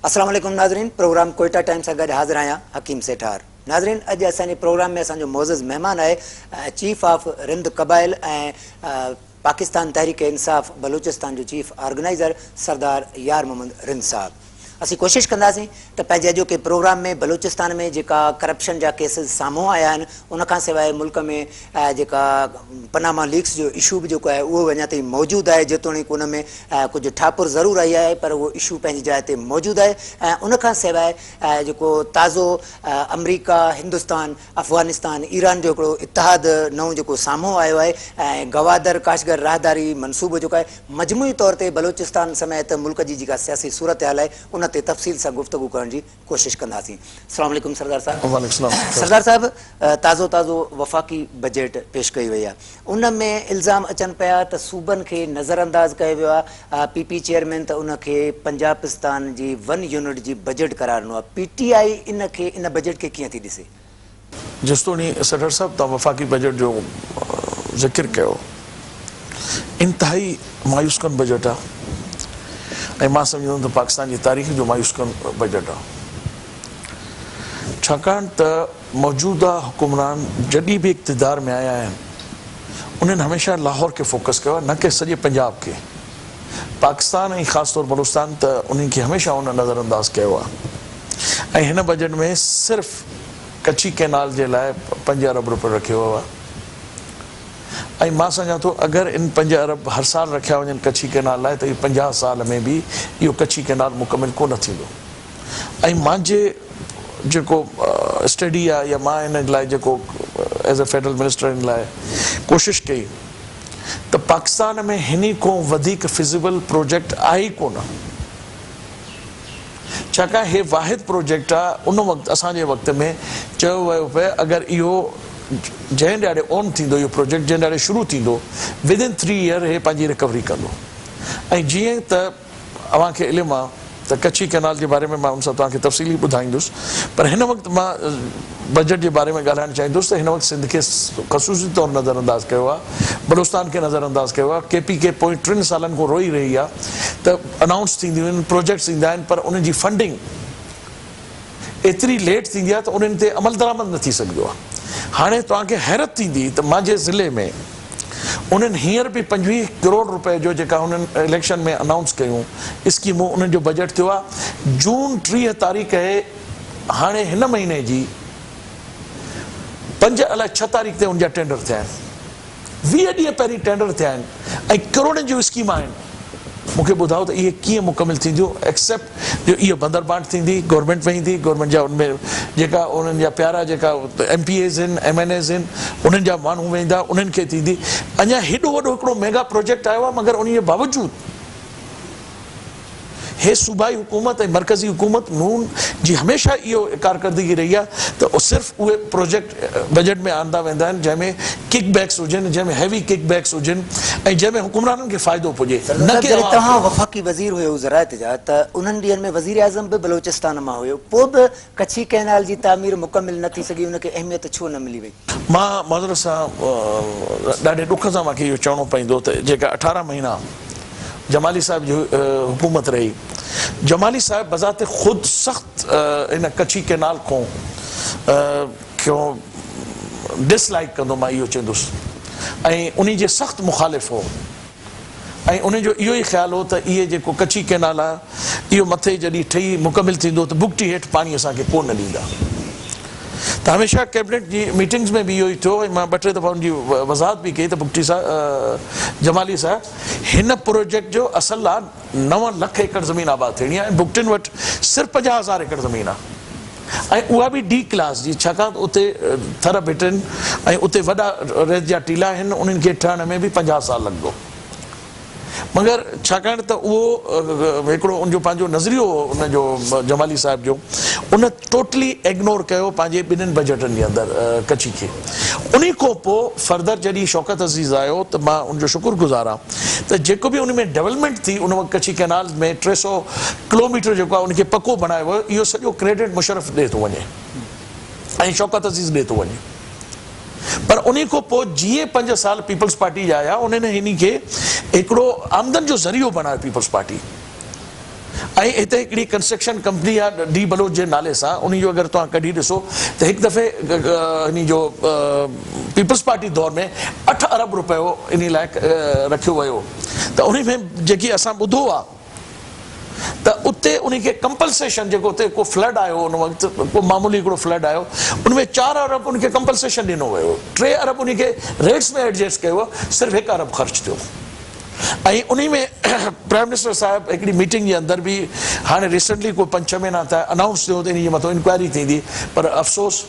السلام عليڪم ناظرين پروگرام ڪوئيٽا ٽائيم سان گڏ حاضر آهيان حڪيم سيٺار ناظرين اڄ اسان جي پروگرام ۾ اسان جو معزز مهمان آهي چيف آف رند قبائل ۽ پاڪستان تحريڪ انصاف بلوچستان جو چيف آرگنائيزر سردار يار محمد رند صاحب. اسين ڪوشش ڪنداسين ته پنهنجي اڄوڪي پروگرام ۾ بلوچستان ۾ جيڪا ڪرپشن جا ڪيسز سامهون آيا آهن ان کان سواء ملڪ ۾ جيڪا پناما ليڪس جو اشو به جيڪو آهي اهو اڃا تائين موجود آهي جيتوڻيڪ ان ۾ ڪجهه ٺاپر ضرور آئي آهي پر اهو اشو پنهنجي جاء تي موجود آهي ۽ ان کان سواء جيڪو تازو آمريڪا هندستان افغانستان ايران جو هڪڙو اتحاد نئون جيڪو سامهون آيو آهي ۽ گوادر ڪاشغر راهداري منصوبو جيڪو آهي مجموعي طور تي بلوچستان سميت ملڪ جي جيڪا سياسي صورتحال آهي ان تي تفصيل سان گفتگو ڪرڻ جي ڪوشش ڪنداسين. السلام عليڪم سردار صاحب. وعليڪم السلام. سردار صاحب تازو تازو وفاقي بجيٽ پيش ڪئي وئي آهي ان ۾ الزام اچن پيا ته صوبن کي نظر انداز ڪيو ويو آهي پي پي چيئرمين ته ان کي پنجاپستان جي ون يونٽ جي بجيٽ قرار ڏنو آهي پي ٽي آء ان کي ان بجيٽ کي ڪيئن ٿي ڏسي؟ جستوڻي سيٺر صاحب توهان وفاقي بجيٽ جو ذڪر ڪيو انتهائي مايوس ڪن بجيٽ آهي ۽ مان سمجهندم ته پاڪستان جي تاريخ جو مايوس ڪن بجيٽ آهي ڇاڪاڻ ته موجوده حڪمران جڏهن به اقتدار ۾ آيا آهن انهن هميشه لاهور کي فوڪس ڪيو آهي نه ڪي سڄي پنجاب کي پاڪستان ۽ خاص طور بلوچستان ته انهن کي هميشه ان نظر انداز ڪيو آهي ۽ هن بجيٽ ۾ صرف ڪڇي ڪئنال جي لاء پنج ارب روپيو رکيو ويو آهي ۽ مان سمجهان ٿو اگر ان پنج ارب هر سال رکيا وڃن ڪڇي ڪئنال لاء ته اهو 50 سال ۾ به اهو ڪڇي ڪئنال مڪمل ڪو نه ٿيندو ۽ مانجي جيڪو اسٽڊي آهي يا مان ان لاء جيڪو ايز اي فيڊرل منسٽر ان لاء ڪوشش ڪئي ته پاڪستان ۾ هني کون وڌيڪ فزيبل پروجيڪٽ آهي ئي ڪونه. ڇاڪاڻ هي واحد پروجيڪٽ آ ان وقت اسان جي وقت ۾ چيو ويو پئي اگر اهو جنهن ڏهاڙي اون ٿيندو اهو پروجيڪٽ جنهن ڏهاڙي شروع ٿيندو ود ان ٿري ايئر هي پنهنجي رڪوري ڪندو ۽ جيئن ته اوهان کي علم آ ته ڪڇي ڪئنال جي باري ۾ مان ان سان توهان کي تفصيلي ٻڌائيندس پر هن وقت مان بجيٽ جي باري ۾ ڳالهائڻ چاهيندس ته هن وقت سنڌ کي خصوصي طور نظر انداز ڪيو آ بلوچستان کي نظر انداز ڪيو آ ڪي پي ڪي پوئين ٽن سالن کان روئي رهي آ ته انائونس ٿينديون آهن، پروجيڪٽس ايندا آهن پر انهن جي فنڊنگ ايتري ليٽ ٿيندي آهي ته انهن تي عملدرآمد نه ٿي سگهندو آهي. هاڻي توهان کي حيرت ٿيندي ته مانجهي ضلعي ۾ انهن هينئر به 25 ڪروڙ روپيه جو جيڪا انهن اليڪشن ۾ انائونس ڪيون اسڪيمون انهن جو بجيٽ ٿيو آهي جون 30 تاريخ اهي هاڻي هن مهيني جي پنج الائي ڇهه تاريخ تي ان جا ٽينڊر ٿيا آهن. 20 ڏينهن پهرين ٽينڊر ٿيا آهن ۽ ڪروڙين جون اسڪيم آهن مون کي ٻڌاء ته اهي ڪيئن مڪمل ٿينديون ايڪسيپٽ جو اهو بندر بانٽ ٿيندي گورنمينٽ ۾ ايندي گورنمينٽ جا ان ۾ جيڪا انهن جا پيارا جيڪا ايم پي ايز آهن ايم اين ايز آهن انهن جا ماڻهو ويندا انهن کي ٿيندي اڃا هيڏو وڏو هڪڙو ميگا پروجيڪٽ آيو آهي مگر انهي جي باوجود هي صوبائي حڪومت ۽ مرڪزي حڪومت نون جي هميشه اهو ڪارڪردگي رهي آهي ته صرف اهي پروجيڪٽ بجيٽ ۾ آندا ويندا آهن جنهن ۾ ڪڪ بيڪس هجن جنهن ۾ هيوي ڪڪ بيڪس هجن ۽ جنهن ۾ حڪمرانن کي فائدو پڄي سردار نه صاحب ڪي جڏهن عوام توهان کي. وفاقي وزير هيو زراعت جا ته انهن ڏينهن ۾ وزيراعظم به بلوچستان مان هيو پوء به ڪڇي ڪئنال جي تعمير مڪمل نه ٿي سگهي ان کي اهميت ڇو نه ملي وئي؟ مان معذرت سان ڏاڍي ڏک سان مان کي اهو چوڻو پوندو ته جيڪا 18 مهينا جمالي صاحب جي حڪومت رهي. جمالي صاحب بذات خود سخت ان ڪڇي ڪئنال کون ڊس لائيڪ ڪندو مان اهو چوندس ۽ انهي جي سخت مخالف هو ۽ انهي جو اهو ئي خيال هو ته اهي جيڪو ڪڇي ڪئنال آهي اهو مٿي جڏهن ٺهي مڪمل ٿيندو ته بگٽي هيٺ پاڻي اسان کي ڪو نه ڏيندا ته هميشه ڪيبنيٽ جي ميٽنگز ۾ به اهو ئي ٿيو ۽ مان ٻه ٽي دفعا ان جي وضاحت به ڪئي ته بگٽي صاحب جمالي صاحب هن پروجيڪٽ جو اصل آ 9 لک ايڪڙ زمين آباد ٿيڻي آ ۽ بگٽين وٽ صرف 50 هزار ايڪڙ زمين آ ۽ اها به ڊي ڪلاس جي ڇاڪاڻ ته اتي ٿر ڀٽن ۽ اتي وڏا ريت جا ٽيلا آهن انهن کي ٺهڻ ۾ به 50 سال لڳندو. مگر ڇاڪاڻ ته اهو هڪڙو ان جو پنهنجو نظريو هو ان جو جمالي صاحب جو ان ٽوٽلي اگنور ڪيو پنهنجي ٻنهين بجيٽن جي اندر ڪڇي کي. انهي کان پوء فردر جڏهن شوڪت عزيز آيو ته مان ان جو شڪر گذار آهيان ته جيڪو به ان ۾ ڊولپمينٽ ٿي ان وقت ڪڇي ڪئنال ۾ 300 ڪلوميٽر جيڪو آهي ان کي پڪو بڻايو ويو اهو سڄو ڪريڊٽ مشرف ڏي ٿو وڃي ۽ شوڪت عزيز ڏي ٿو وڃي. پر انهي کان پوء جيئن پنج سال پيپلز پارٽي جا آيا انهن هني کي هڪڙو آمدن جو ذريعو بڻايو پيپلز پارٽي. ۽ هتي هڪڙي ڪنسٽرڪشن ڪمپني آ ڊي بلوچ جي نالي سان انهي جو اگر توهان ڪڍي ڏسو ته هڪ دفعي انهي جو پيپلز پارٽي دور ۾ اٺ ارب رپيو انهي لاء رکيو ويو ته انهي ۾ جيڪي اسان ٻڌو آ ته اتي انهي کي ڪمپلسيشن جيڪو اتي ڪو فلڊ آيو ان وقت ڪو معمولي هڪڙو فلڊ آيو ان ۾ چار ارب ان کي ڪمپلسيشن ڏنو ويو ٽي ارب انهي کي ريٽس ۾ ايڊجسٽ ڪيو ويو صرف هڪ ارب خرچ ٿيو ۽ انهي ۾ پرائم منسٽر صاحب هڪڙي ميٽنگ جي اندر به هاڻي ريسنٽلي ڪو پنج ڇهه مهينا ٿيا انائونس ٿيو ته انهي جي مٿو انڪوائري ٿيندي پر افسوس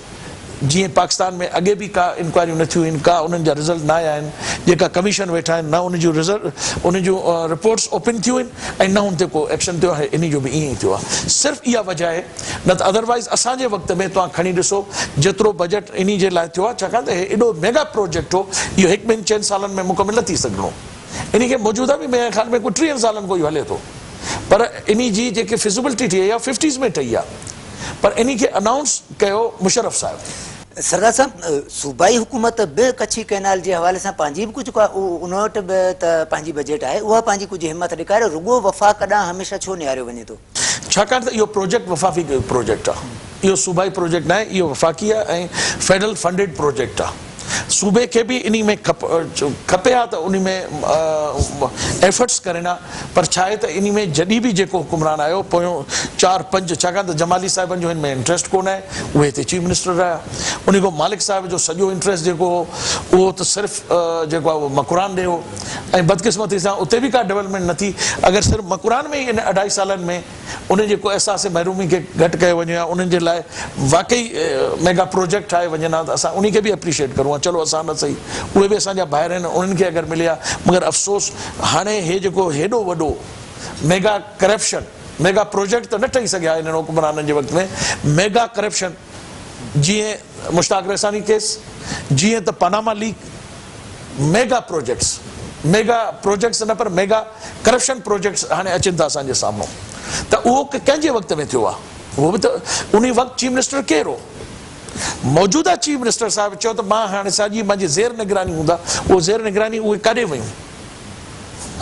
جيئن پاڪستان ۾ اڳي به ڪا انڪوائريون نه ٿيون آهن ڪا انهن جا رزلٽ نه آيا آهن جيڪا ڪميشن ويٺا آهن نه ان جون رزلٽ انهن جون رپورٽس اوپن ٿيون آهن ۽ نه ان تي ڪو ايڪشن ٿيو آهي انهي جو به ائين ئي ٿيو آهي صرف اها وجه آهي نه ته ادروائيز اسان جي وقت ۾ توهان کڻي ڏسو جيترو بجيٽ انهي جي لاء ٿيو آهي ڇاڪاڻ ته هي ايڏو ميگا پروجيڪٽ هو اهو هڪ ٻن چئن سالن ۾ مڪمل نه ٿي سگهڻو انهي کي موجوده به ميري خيال ۾ ڪو ٽيهن سالن کان اهو هلي ٿو پر انهي جي جيڪي فزيبلٽي ٺهي آهي اها ففٽيز ۾ ٺهي آهي پر انهي کي انائونس ڪيو مشرف صاحب. سردار صاحب صوبائي حڪومت به ڪڇي ڪئنال جي حوالي سان پنهنجي به ڪجهه ڪا ان وٽ به ته پنهنجي بجيٽ آهي اها پنهنجي ڪجهه همت ڏيکاري رڳو وفاق ڏانهن هميشه ڇو نهاريو وڃي ٿو؟ ڇاڪاڻ ته اهو پروجيڪٽ وفافي پروجيڪٽ آهي اهو صوبائي پروجيڪٽ ناهي اهو وفاقي آهي ۽ فيڊرل فنڊيڊ پروجيڪٽ آهي صوبي کي به انهي ۾ کپي ها ته انهي ۾ ايفرٽس ڪرين ها پر ڇا آهي ته انهي ۾ جڏهن به جيڪو حڪمران آيو پويون چار پنج ڇاڪاڻ ته جمالي صاحبن جو هن ۾ انٽريسٽ ڪونه آهي اهي هتي چيف منسٽر رهيا انهي کان مالڪ صاحب جو سڄو انٽريسٽ جيڪو هو اهو ته صرف جيڪو آهي اهو مڪران ڏي هو ۽ بدقسمتي سان اتي به ڪا ڊولپمينٽ نه ٿي، اگر صرف مڪران ۾ ئي ان اڍائي سالن ۾ انهن جي ڪو احساس محرومي کي گهٽ ڪيو وڃي ها انهن جي لاء واقعي ميگا پروجيڪٽ ٺاهي وڃن ها ته اسان انهي کي به اپريشيٽ ڪرون ها چلو اسان نه سهي اهي به اسان جا ڀائر آهن انهن کي اگر ملي ها مگر افسوس هاڻي هي جيڪو هيڏو وڏو ميگا ڪرپشن ميگا پروجيڪٽ ته نه ٺهي سگهيا انهن حڪمرانن جي وقت ۾ ميگا ڪرپشن جيئن مشتاق رئيساڻي ڪيس جيئن ته Panama leak mega projects, mega projects نه پر ميگا ڪرپشن پروجيڪٽس هاڻي اچن ٿا اسان جي سامهون ته اهو ڪنهن جي وقت ۾ ٿيو آهي اهو به ته انهي وقت چيف منسٽر ڪير هو؟ موجوده چيف منسٽر صاحب چيو ته مان هاڻي ساڄي منهنجي زير نگراني هوندا اهو زير نگراني اهي ڪاڏي ويون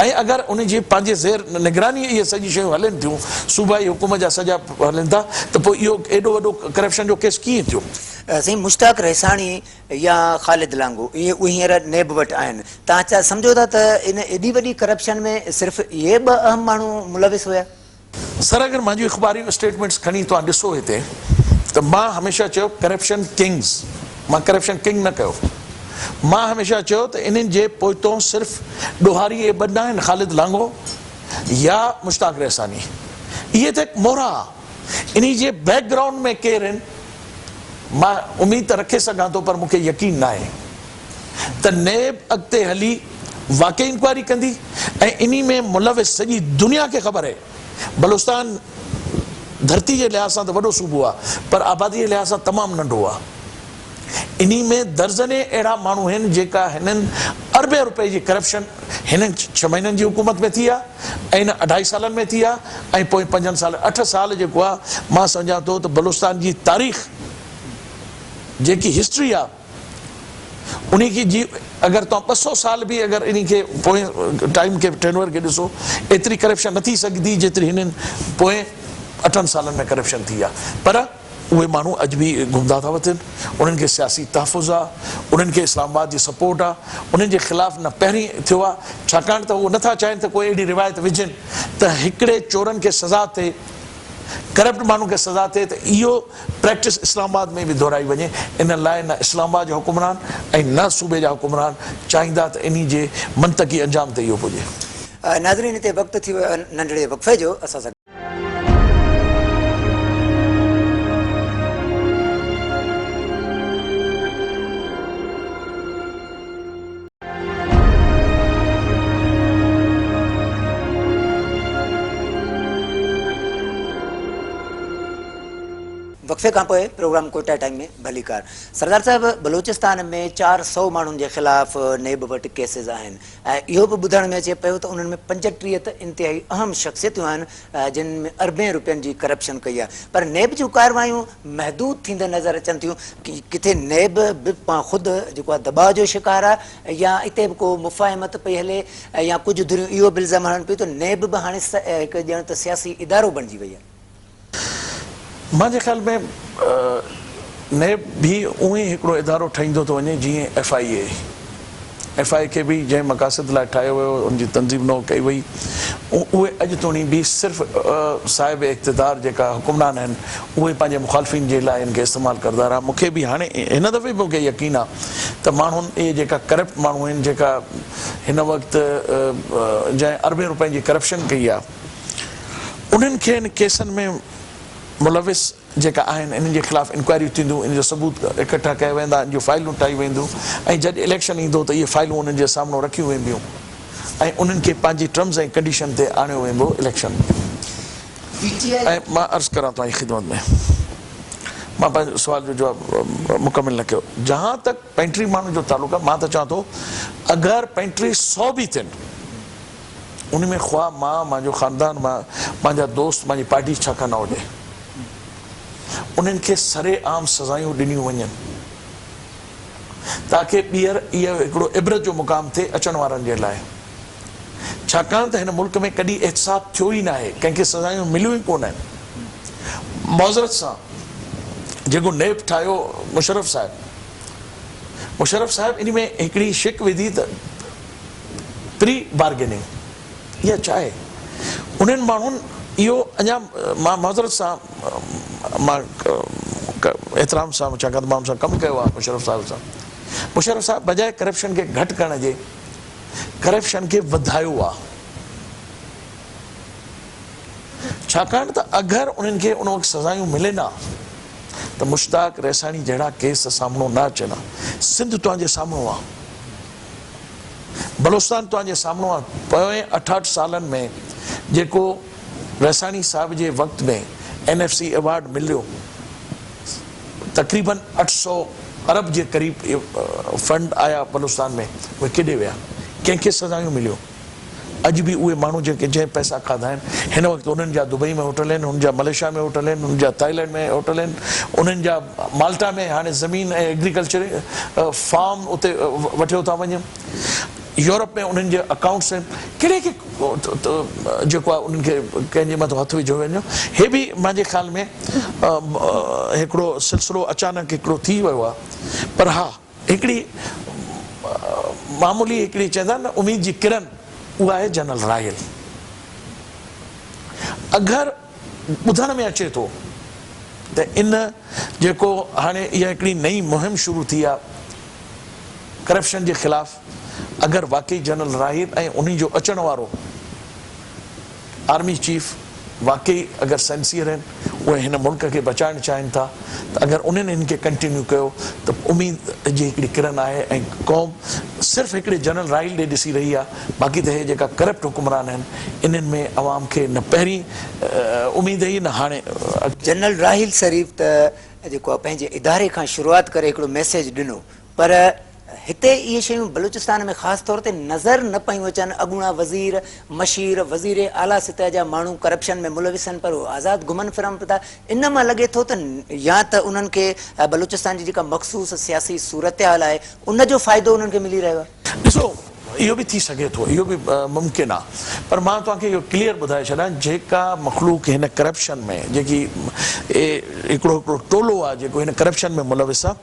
۽ اگر ان جي پنهنجي زير نگراني اهي سڄي شيون هلن ٿيون صوبائي حڪومت جا سڄا هلن ٿا ته پوء اهو ايڏو وڏو ڪرپشن جو ڪيس ڪيئن ٿيو؟ سائين مشتاق رئيساڻي يا خالد لانگو اهي هينئر نيب وٽ آهن توهان ڇا سمجهو ٿا ته ان ايڏي وڏي ڪرپشن ۾ صرف اهي ٻه اهم ماڻهو ملوث هيا؟ سر اگر مانجون اخباري اسٽيٽمينٽس کڻي توهان ڏسو هتي ته مان هميشه چيو ڪرپشن ڪنگز مان ڪرپشن ڪنگ نه ڪيو مان هميشه چيو ته انهن جي پوئتون صرف ڏوهاري اهي ٻه ناهن خالد لانگو يا مشتاق رئيساني اهي ته هڪ مهرا آ انهي جي بيڪ گرائونڊ ۾ ڪير آهن مان اميد ته رکي سگهان ٿو پر مون کي يقين ناهي ته نيب اڳتي هلي واقعي انڪوائري ڪندي ۽ انهي ۾ ملوث سڄي دنيا کي خبر آهي بلوچستان ڌرتي جي لحاظ سان ته وڏو صوبو آهي پر آبادي جي لحاظ سان تمام ننڍو آهي انهي ۾ درزنين اهڙا ماڻهو آهن جيڪا هنن اربين روپئي جي ڪرپشن هنن ڇهه مهينن جي حڪومت ۾ ٿي آهي ۽ نه اڍائي سالن ۾ ٿي آ ۽ پوئين پنجن سالن اٺ سال جيڪو آ مان سمجهان ٿو ته بلوچستان جي تاريخ جيڪي هسٽري آ انهي کي جي اگر توهان ٻه سئو سال به اگر انهي کي پوئين ٽائيم کي ٽينور کي ڏسو ايتري ڪرپشن نه ٿي سگهندي جيتري هنن پوئين اٺن سالن ۾ ڪرپشن ٿي آ پر اهي ماڻهو اڄ به گهمندا ٿا وتن، انهن کي سياسي تحفظ آ، انهن کي اسلام آباد جي سپورٽ آ، انهن جي خلاف نه پهرين ٿيو آ، ڇاڪاڻ ته هو نه ٿا چاهين ته ڪوئي اهڙي روايت وجهن ته هڪڙي چورن کي سزا ٿئي، ڪرپٽ ماڻهن کي سزا ٿئي ته اهو پريڪٽس اسلام آباد ۾ به دهرائي وڃي، ان لاء نه اسلام آباد جا حڪمران ۽ نه صوبي جا حڪمران چاهيندا ته انهي جي منطقي انجام تي اهو پڄي. ناظرين هتي وقت ٿي ويو آهي ننڍڙي وقفي جو اسان سان. وقفي کان پوء پروگرام ڪوئٽا ٽائيم ۾ ڀليڪار. سردار صاحب بلوچستان ۾ 400 ماڻهن جي خلاف نيب وٽ ڪيسز آهن ۽ اهو به ٻڌڻ ۾ اچي پيو ته انهن ۾ 35 ته انتهائي اهم شخصيتون آهن جن ۾ اربين روپين جي ڪرپشن ڪئي آهي پر نيب جون ڪارروايون محدود ٿيندي نظر اچن ٿيون ڪٿي نيب به خود جيڪو آهي دٻاء جو شڪار آهي يا اتي به ڪو مفاهمت پئي هلي يا ڪجهه ڌريون اهو به الزام هڻن پيون ته نيب به هاڻي هڪ ڄڻ ته سياسي ادارو بڻجي وئي آهي. منهنجي خيال ۾ نيب به اونئين هڪڙو ادارو ٺهيندو ٿو وڃي جيئن F I A. F I اي کي به جنهن مقاصد لاء ٺاهيو ويو ان جي تنظيم نو ڪئي وئي اهي اڄ توڻي به صرف صاحب اقتدار جيڪا حڪمران آهن اهي پنهنجي مخالفين جي لاء ان کي استعمال ڪردا رهيا. مون کي به هاڻي هن دفعي به مون کي يقين آهي ته ماڻهن اهي جيڪا ڪرپٽ ماڻهو آهن جيڪا هن وقت جنهن اربين روپين جي ڪرپشن ڪئي آهي انهن کي ان ڪيسن ۾ ملوث جيڪا آهن انهن جي خلاف انڪوائريون ٿينديون، ان جو ثبوت اڪٺا ڪيا ويندا، ان جون فائلون ٺاهيون وينديون ۽ جڏهن اليڪشن ايندو ته اهي فائلون انهن جي سامنهون رکيون وينديون ۽ انهن کي پنهنجي ٽرمز ۽ ڪنڊيشن تي آڻيو ويندو اليڪشن ۾. ۽ مان عرض ڪران توهان جي خدمت ۾ مان پنهنجو سوال جو جواب مڪمل نه ڪيو جهان تڪ پينٽري ماڻهن جو تعلق آهي مان ته چوان ٿو اگر پينٽري سو به ٿين ان ۾ خواه مان، مانجو خاندان، مانجا دوست، مانجي پارٽي ڇا کان نه هجي، انهن کي سر عام سزايون ڏنيون وڃن تاڪه ٻيهر اهو هڪڙو عبرت جو مقام ٿئي اچڻ وارن جي لاء. ڇاڪاڻ ته هن ملڪ ۾ ڪڏهن احتساب ٿيو ئي ناهي، ڪنهن کي سزايون مليون ئي ڪونه آهن. معذرت سان جيڪو نيب ٺاهيو مشرف صاحب، مشرف صاحب ان ۾ هڪڙي شق وڌي ته پري بارگيننگ اها ڇا آهي؟ انهن ماڻهن اهو اڃا مان معذرت سان مان احترام سان ڇاڪاڻ ته مان ان سان ڪم ڪيو آهي مشرف صاحب سان مشرف صاحب بجاء ڪرپشن کي گهٽ ڪرڻ جي ڪرپشن کي وڌايو آهي ڇاڪاڻ ته اگر انهن کي ان وقت سزايون ملن ها ته مشتاق رئيساڻي جهڙا ڪيس سامهون نه اچن ها. سنڌ توهان جي سامهون آهي. بلوچستان توهان جي سامهون آ، پوئين 68 سالن ۾ جيڪو رئيساڻي صاحب جي وقت ۾ اين ايف سي ايوارڊ مليو تقريبن 800 ارب جي قريب فنڊ آيا بلوچستان ۾ اهي ڪيڏي ويا؟ ڪنهن کي سزايون مليون؟ اڄ به اهي ماڻهو جيڪي جنهن پئسا کاڌا آهن هن وقت انهن جا دبئي ۾ هوٽل آهن، انهن جا ملائيشيا ۾ هوٽل آهن، انهن جا ٿائيلينڊ ۾ هوٽل آهن، انهن جا مالٽا ۾ هاڻي زمين ۽ ايگريڪلچر فارم اتي وٺيو ٿا وڃن، يورپ ۾ انهن جي اڪائونٽس آهن، ڪهڙي کي جيڪو آهي انهن کي ڪنهن جي مٿان هٿ وجهيو وڃي، هي به منهنجي خيال ۾ هڪڙو سلسلو اچانڪ هڪڙو ٿي ويو آهي پر ها. هڪڙي معمولي هڪڙي چوندا آهن نه اميد جي ڪرن اها آهي جنرل راحيل. اگر ٻڌڻ ۾ اچي ٿو ته ان جيڪو هاڻي اها هڪڙي نئين مهم شروع ٿي آهي ڪرپشن جي خلاف اگر واقعي جنرل راحيل ۽ انهي جو اچڻ وارو آرمي چيف واقعي اگر سنسيئر آهن اهي هن ملڪ کي بچائڻ چاهين ٿا ته اگر انهن هن کي ڪنٽينيو ڪيو ته اميد جي هڪڙي ڪرن آهي ۽ قوم صرف هڪڙي جنرل راحيل ڏي ڏسي رهي آهي باقي ته هي جيڪا ڪرپٽ حڪمران آهن انهن ۾ عوام کي نه پهرين اميد هئي نه هاڻي. جنرل راحيل شريف ته جيڪو آهي پنهنجي اداري کان شروعات ڪري هڪڙو ميسيج ڏنو پر هتي اهي شيون بلوچستان ۾ خاص طور تي نظر نه پيون اچن، اڳوڻا وزير، مشير، وزير اعليٰ سطح جا ماڻهو ڪرپشن ۾ ملوث آهن پر اهي آزاد گهمن ڦرن به ٿا، ان مان لڳي ٿو ته يا ته انهن کي بلوچستان جي جيڪا مخصوص سياسي صورتحال آهي ان جو فائدو انهن کي ملي رهيو آهي. ڏسو اهو به ٿي سگهي ٿو، اهو به ممڪن آهي پر مان توهان کي اهو ڪليئر ٻڌائي ڇڏيان جيڪا مخلوق هن ڪرپشن ۾ جيڪي هڪڙو هڪڙو ٽولو آهي جيڪو هن ڪرپشن ۾ ملوث آهي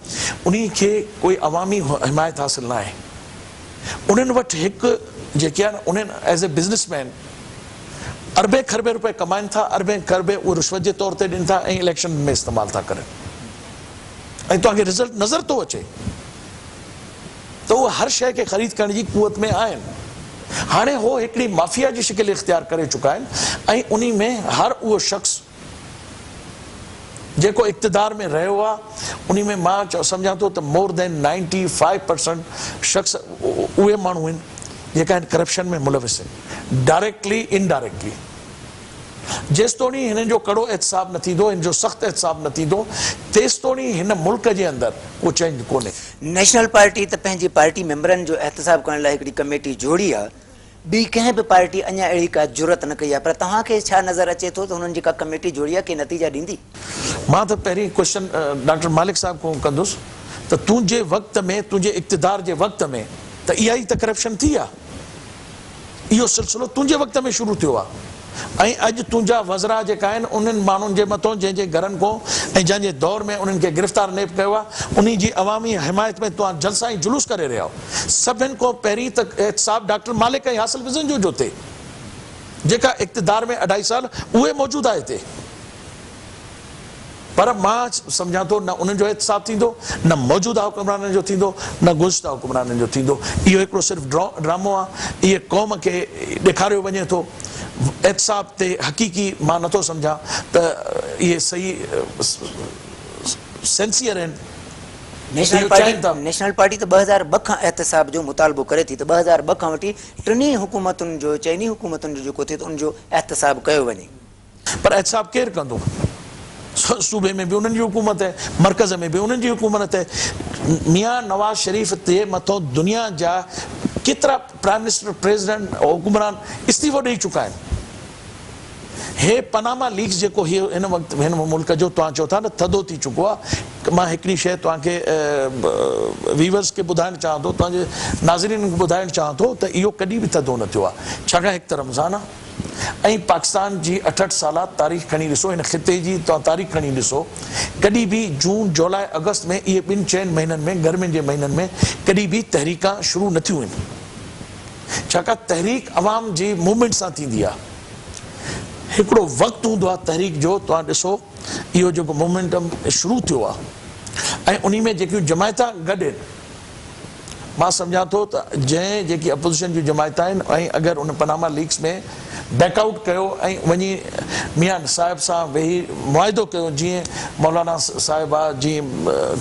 انهي کي ڪوئي عوامي حمايت حاصل ناهي انهن وٽ هڪ جيڪي آهن انهن ايز اي بزنس مين اربين کربين روپيه ڪمائن ٿا اربين کربين اهي رشوت جي طور تي ڏين ٿا ۽ اليڪشن ۾ استعمال ٿا ڪرن ۽ توهان کي رزلٽ نظر ٿو اچي ته اهي هر شيء کي خريد ڪرڻ جي قوت ۾ آهن. هاڻي هو هڪڙي مافيا جي شڪل اختيار ڪري چڪا آهن ۽ انهي ۾ هر اهو شخص جيڪو اقتدار ۾ رهيو آهي انهي ۾ مان سمجهان ٿو ته مور دين 95 پرسنٽ شخص اهي ماڻهو آهن جيڪا هن ڪرپشن ۾ ملوث آهن ڊائريڪٽلي انڊائريڪٽلي. جيستوڻي هنن جو ڪڙو احتساب نه ٿيندو، هن جو سخت احتساب نه ٿيندو، تيستوڻي هن ملڪ جي اندر ڪو چينج ڪونهي. نيشنل پارٽي ته پنهنجي پارٽي ميمبرن جو احتساب ڪرڻ لاء هڪڙي ڪميٽي جوڙي آ، ٻي ڪنهن به پارٽي اڃا اهڙي ڪا جرئت نه ڪئي آ، پر توهان کي ڇا نظر اچي ٿو ته هنن جيڪا ڪميٽي جوڙي آ ڪي نتيجا ڏيندي؟ مان ته پهرين ڪوئسچن ڊاڪٽر مالڪ صاحب کان ڪندس ته تنهنجي وقت ۾ تنهنجي اقتدار جي وقت ۾ ته اها ئي ته ڪرپشن ٿي آ. اهو سلسلو تنهنجي وقت ۾ شروع ٿيو آ ۽ اڄ تنهنجا وزراء جيڪا آهن انهن ماڻهن جي مٿو جنهن جي گهرن کون ۽ جنهن جي دور ۾ انهن کي گرفتار نيب ڪيو آ انهي جي عوامي حمايت ۾ توهان جلسا ۽ جلوس ڪري رهيا آهيو. سڀن کون پهرين ته احتساب ڊاڪٽر مالڪ ۽ حاصل بزنجو جو ٿئي جيڪا اقتدار ۾ اڍائي سال اهي موجود آهي هتي. پر مان سمجهان ٿو نه انهن جو احتساب ٿيندو، نه موجوده حڪمرانن جو ٿيندو، نه گذشته حڪمرانن جو ٿيندو. اهو هڪڙو صرف ڊرامو آهي. اهي قوم کي ڏيکاريو وڃي ٿو. احتساب تي حقيقي مان نٿو سمجهان ته اهي صحيح سنسيئر آهن. نيشنل پارٽي نيشنل پارٽي ته 2002 کان احتساب جو مطالبو ڪري ٿي ته 2002 کان وٺي ٽنهي حڪومتن جو چئني حڪومتن جو جيڪو ٿئي ته ان جو احتساب ڪيو وڃي. پر احتساب ڪير ڪندو؟ صوبي ۾ به انهن جي حڪومت آهي، مرڪز ۾ به انهن جي حڪومت آهي. ميان نواز شريف تي مٿو دنيا جا ڪيترا پرائم منسٽر، پريزيڊنٽ، حڪمران استعيفو ڏئي چڪا آهن. هي پناما ليڪس جيڪو هي هن وقت هن ملڪ جو توهان چئو ٿا نه ٿڌو ٿي چڪو آهي. مان هڪڙي شيء توهان کي ويورز کي ٻڌائڻ چاهان ٿو، توهان جي ناظرين کي ٻڌائڻ چاهان ٿو ته اهو ڪڏهن به ٿڌو نه ٿيو آهي. ڇاڪاڻ هڪ ته رمضان آهي. ۽ پاڪستان جي اٺهٺ سالا تاريخ کڻي ڏسو، هن خطي جي توهان تاريخ کڻي ڏسو، ڪڏهن به جون، جولاء، آگسٽ ۾ اهي ٻن چئن مهينن ۾ گرمين جي مهينن ۾ ڪڏهن به تحريڪان شروع نه ٿيون آهن. ڇاڪاڻ تحريڪ عوام جي موومينٽ سان ٿيندي آهي. هڪڙو وقت هوندو آهي تحريڪ جو، توهان ڏسو اهو جيڪو موومينٽم شروع ٿيو آهي ۽ انهي ۾ جيڪيون جماعتان گڏ آهن، مان سمجهان ٿو ته جنهن جيڪي اپوزيشن جون جماعت آهن ۽ اگر ان پناما ليڪس ۾ بيڪ آئوٽ ڪيو ۽ وڃي ميان صاحب سان ويهي معاهدو ڪيو جيئن مولانا صاحب آ جيئن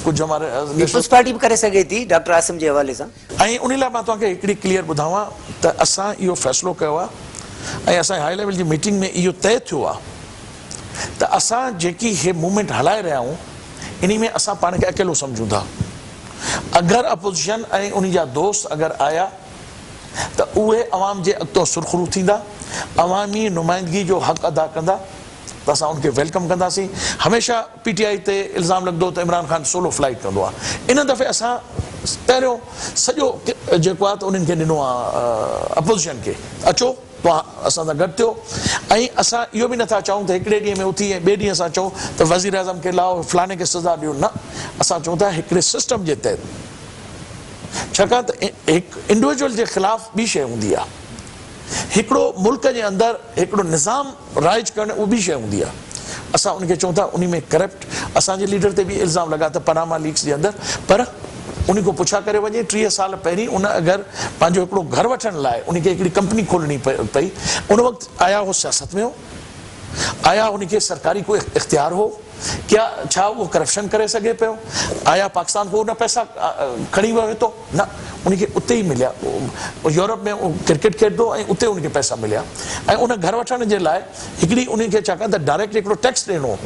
ڪجهه هماري پيپلز پارٽي به ڪري سگهي ٿي ڊاڪٽر عاصم جي حوالي سان. ۽ انهي لاء مان توهان کي هڪڙي ڪليئر ٻڌاوان ته اسان اهو فيصلو ڪيو آ ۽ اسان جي هائي ليول جي ميٽنگ ۾ اهو طئي ٿيو آ ته اسان جيڪي هي موومينٽ هلائي رهيا آهيون انهي ۾ اسان پاڻ کي اڪيلو سمجهون ٿا. اگر اپوزيشن ۽ انهي جا دوست اگر آيا ته اهي عوام جي اڳتو سرخرو ٿيندا، عوامي نمائندگي جو حق ادا ڪندا ته اسان ان کي welcome ڪنداسين. هميشه پي ٽي آء تي الزام لڳندو هو ته عمران خان سولو فلائيٽ ڪندو آهي، ان دفعي اسان پهريون سڄو جيڪو آهي ته انهن کي ڏنو آهي اپوزيشن کي ته اچو. توهان اسان سان گڏ ٿيو ۽ اسان اهو به نٿا چاهيون ته هڪڙي ڏينهن ۾ اٿي ۽ ٻئي ڏينهن اسان چئون ته وزيراعظم کي لاهو فلاڻي کي سزا ڏيو نه اسان چئون ٿا هڪڙي سسٽم جي تحت ڇاڪاڻ ته هڪ انڊويجوئل جي خلاف ٻي شيء هوندي آهي هڪڙو ملڪ جي اندر هڪڙو نظام رائج ڪرڻ اهو ٻي شيء هوندي آهي اسان ان کي چئون ٿا انهي ۾ ڪرپٽ اسان جي ليڊر تي به الزام لڳا ته پناما ليڪس جي اندر پر انهي کان پڇا ڪري وڃي 30 سال پهرين ان اگر پنهنجو هڪڙو گهر وٺڻ لاء انهي کي هڪڙي ڪمپني کولڻي پئي ان وقت آيا هو سياست ۾ هو آيا ان کي سرڪاري ڪو اختيار هو ڪيا ڇا اهو ڪرپشن ڪري سگهي پيو آيا پاڪستان کان ان پئسا کڻي ويو هتو نه ان کي اتي ئي مليا يورپ ۾ ڪرڪيٽ کيڏندو ۽ اتي ان کي پئسا مليا ۽ ان گهر وٺڻ جي لاء هڪڙي ان کي ڇاڪاڻ ته ڊائريڪٽ هڪڙو ٽيڪس ڏيڻو هو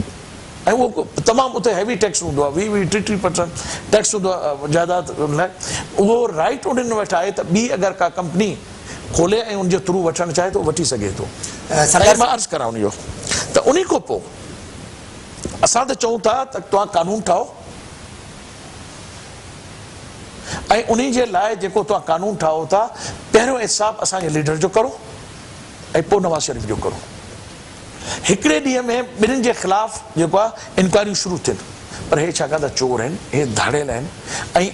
۽ اهو تمام اتي هيوي ٽيڪس هوندو آهي ويهه ويهه ٽي ٽي پرسنٽ ٽيڪس هوندو آهي جائداد لاء اهو رائيٽ انهن وٽ آهي ته ٻي اگر ڪا ڪمپني کولي ۽ ان جي ٿرو وٺڻ چاهي ته اهو وٺي سگهي ٿو ۽ مان عرض ڪران اهو ته انهي کان پوء اسان ته چئون ٿا ته توهان قانون ٺاهو ۽ انهي جي لاء جيڪو توهان قانون ٺاهو ٿا پهريون احتساب اسان جي ليڊر جو ڪرو ۽ پوء نواز شريف جو ڪرو. هڪڙي ڏينهن ۾ ٻنهين جي خلاف جيڪو آهي انڪوائريون شروع ٿين پر هي ڇاڪاڻ ته چور آهن هي ڌاڙيل آهن ۽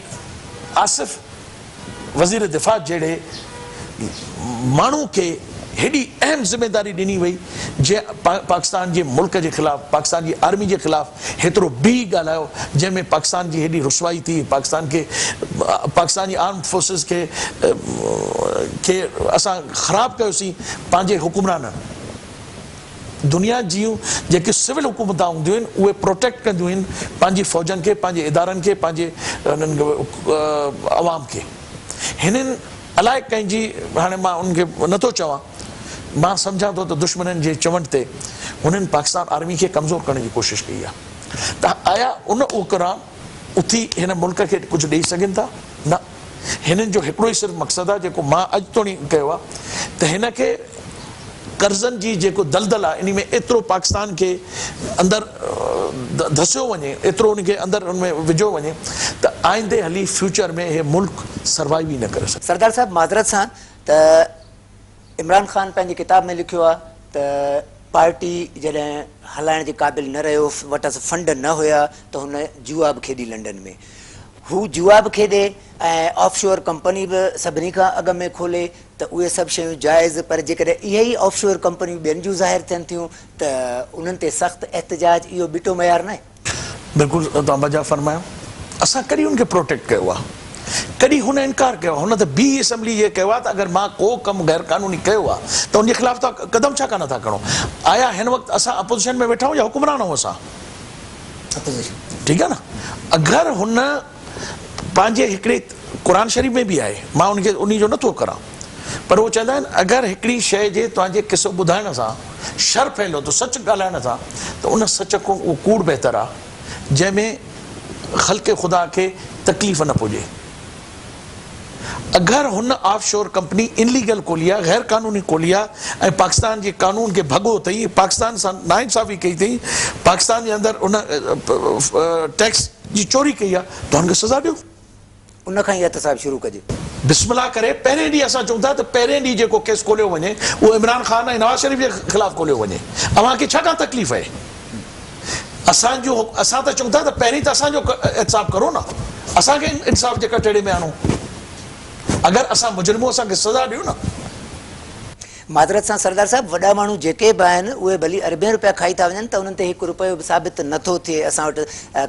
آصف وزير دفاع جهڙي ماڻهو کي هيڏي اهم ذميداري ڏني وئي جنهن پاڪستان جي ملڪ جي خلاف پاڪستان جي آرمي جي خلاف هيترو بيهي ڳالهايو جنهن ۾ پاڪستان جي هيڏي رسوائي ٿي پاڪستان کي پاڪستان جي آرمڊ فورسز کي کي اسان خراب ڪيوسين پنهنجي حڪمرانن دنيا جون جيڪي سول حڪومتان هونديون آهن اهي پروٽيڪٽ ڪنديون آهن پنهنجي فوجن کي پنهنجي ادارن کي پنهنجي انهن عوام کي هنن الائي ڪنهن جي هاڻي مان انهن کي نٿو چوان مان سمجهان ٿو ته دشمنن جي چوڻ تي هنن پاڪستان آرمي کي ڪمزور ڪرڻ جي ڪوشش ڪئي آهي ته آيا ان حڪمران اٿي هن ملڪ کي ڪجهه ڏئي سگهن ٿا؟ نه. هنن جو هڪڙو ئي صرف مقصد آهي جيڪو مان اڄ توڻي ڪيو آهي ته هن کي قرضن جي جيڪو دلدل آهي انهي ۾ ايترو پاڪستان کي اندر ڌسيو وڃي ايترو ان کي اندر ان ۾ وجهيو وڃي ته آئندي هلي فيوچر ۾ هي ملڪ سروائيو ئي نه ڪري سگهي. سردار صاحب معذرت سان ته عمران خان پنهنجي ڪتاب ۾ لکيو آهي ته پارٽي جڏهن هلائڻ جي قابل نه رهيو وٽس فنڊ نه هيا ته هن جوا به کيڏي لنڊن ۾ هو جوا به کيڏي ۽ آف شور ڪمپني به سڀني کان اڳ ۾ کولي ته اهي سڀ شيون جائز پر جيڪڏهن اهي ئي آف شور ڪمپنيون ٻين جون ظاهر ٿين ٿيون ته انهن تي سخت احتجاج اهو ٻٽو معيار ناهي؟ بلڪل توهان بجا فرمايو. اسان ڪڏهن ان کي پروٽيڪٽ ڪيو آهي؟ ڪڏهن هن انڪار ڪيو آهي؟ هن ته بيهي اسيمبلي جي ڪيو آهي ته اگر مان ڪو ڪم غير قانوني ڪيو آهي ته ان جي خلاف توهان قدم ڇا ڪا نٿا کڻو؟ آيا هن وقت اسان اپوزيشن ۾ ويٺا آهيون يا حڪمران آهيون اسان؟ اپوزيشن. ٺيڪ آهي نه اگر هن پنهنجي هڪڙي قرآن شريف ۾ به آهي مان ان کي انهي جو نٿو ڪران پر هو چوندا آهن اگر هڪڙي شيء جي توهان جي قصو ٻڌائڻ سان شر ڦهليو ٿو سچ ڳالهائڻ سان ته ان سچ کان اهو ڪوڙ بهتر آهي جنهن ۾ خلق خدا کي تڪليف نه پڄي. اگر هن آف شور ڪمپني انليگل کولي آهي غير قانوني کولي آهي ۽ پاڪستان جي قانون کي ڀڳو اٿئي پاڪستان سان ناانصافي ڪئي اٿئي پاڪستان جي اندر ان ٽيڪس جي چوري ڪئي آهي ته هن کي سزا ڏيو. ان کان ئي احتساب شروع ڪجي. بسم الله ڪري پهرين ڏينهن اسان چئون ٿا ته پهرين ڏينهن جيڪو ڪيس کوليو وڃي اهو عمران خان ۽ نواز شريف جي خلاف کوليو وڃي اوهان کي ڇا کان تڪليف آهي اسان جو اسان ته چئون ٿا ته پهرين ته اسان جو احتساب ڪرو نه اسان کي انصاف جي ڪٽهڙي ۾ آڻو اگر اسان مجرم هون اسان کي سزا ڏيو نه. معذرت سان سردار صاحب وڏا ماڻهو جيڪي به آهن اهي ڀلي اربين روپيا کائي ٿا وڃن ته انهن تي هڪ روپيو به ثابت نه ٿو ٿئي اسان وٽ